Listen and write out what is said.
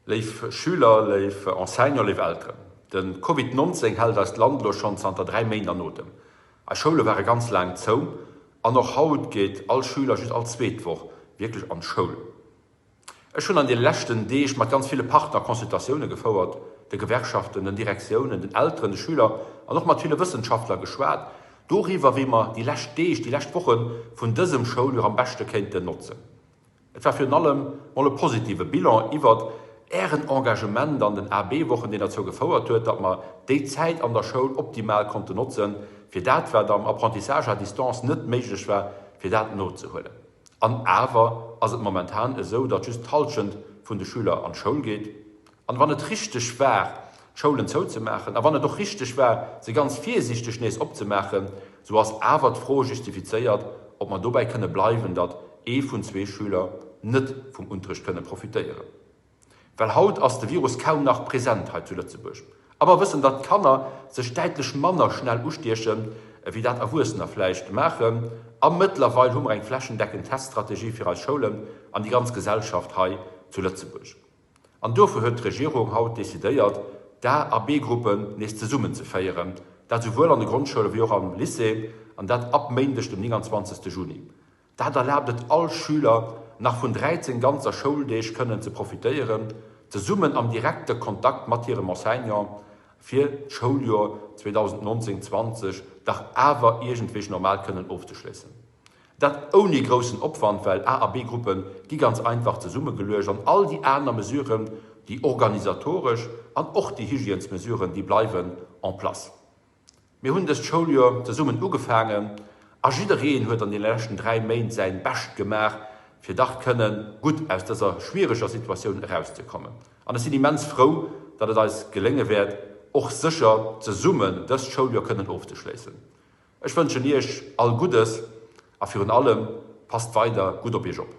Léif Schüler, léif Enseignant, léif Elteren, de Covid 19 hält eist Land elo schonn zanter 3 Méint an Otem. Eis Schoule ware ganz laang zou an och haut geet all Schüler just all zweet Woch wierklech an d'Schoul. Ech hunn an de leschten Deeg mat ganz ville Partner Consultatioune gefouert, de Gewerkschaften, den Direktiounen, den Elteren, de Schüler an och mat ville Wëssenschaftler geschwat doriwwer, wéi mer déi lescht Deeg, déi lescht Woche vun dësem Schouljoer am beschte kéinten notzen. Et war virun allem mol e positive Bilan iwwert Ären Engagement an den AB-Wochen, deen derzou gefouert huet, datt mer déi Zäit an der Schoul optimal konnten notzen, fir dat, wat am Apprentissage à distance net méiglech war, fir dat nozehuelen. An awer ass et momentan esou, datt just d'Hallschent vun de Schüler an d'Schoul geet. An wann et richteg war, d'Schoulen zouzemaachen, a wann et och richteg war, se ganz virsiichteg nees opzemaachen, sou ass awer d'Fro justifizéiert, ob mer dobäi kënne bleiwen, datt ee vun zwee Schüler net vum Unterrecht kënne profitéieren. Well haut ass de Virus kaum nach present hei zu Lëtzebuerg. A mer wëssen, datt d'Kanner sech däitlech manner schnell ustiechen, wéi dat Erwuessener vläicht maachen. A mëttlerweil hu mer eng flächendeckend Teststrategie fir eis Schoulen an déi ganz Gesellschaft hei zu Lëtzebuerg. An dofir huet d'Regierung haut decidéiert, d'A a B-Gruppen nees zesummenzeféieren, dat esouwuel an de Grondschoule wéi och am Lycée, an dat ab Méindeg, dem 29. Juni. Dat erlaabt et all Schüler, nach vun 13 ganzer Schouldeeg kënnen ze profitéieren, zesummen am direkte Kontakt mat hirem Enseignant, fir d'Schouljoer 2019, 20 dach awer iergendwéi normal kënnen ofzeschléissen. Dat ouni groussen Opwand, well A a B-Gruppe gi ganz einfach zesummegeluecht an all déi aner Mesuren, déi organisatoresch an och déi Hygiènesmesuren, déi bleiwen en place. Mir hunn dëst Schouljoer zesummen ugefaangen a jiddereen huet an deene leschten 3 Méint säin Bescht gemaach, fir dach kënnen gutt aus dëser schwiereger Situatioun erauszekommen. An ech sinn immens frou, datt et eis gelénge wäert, och sécher zesummen dëst Schouljoer kënnen ofzeschléissen. Ech wënschen Iech all Guddes a virun allem, passt weider gutt op Iech op.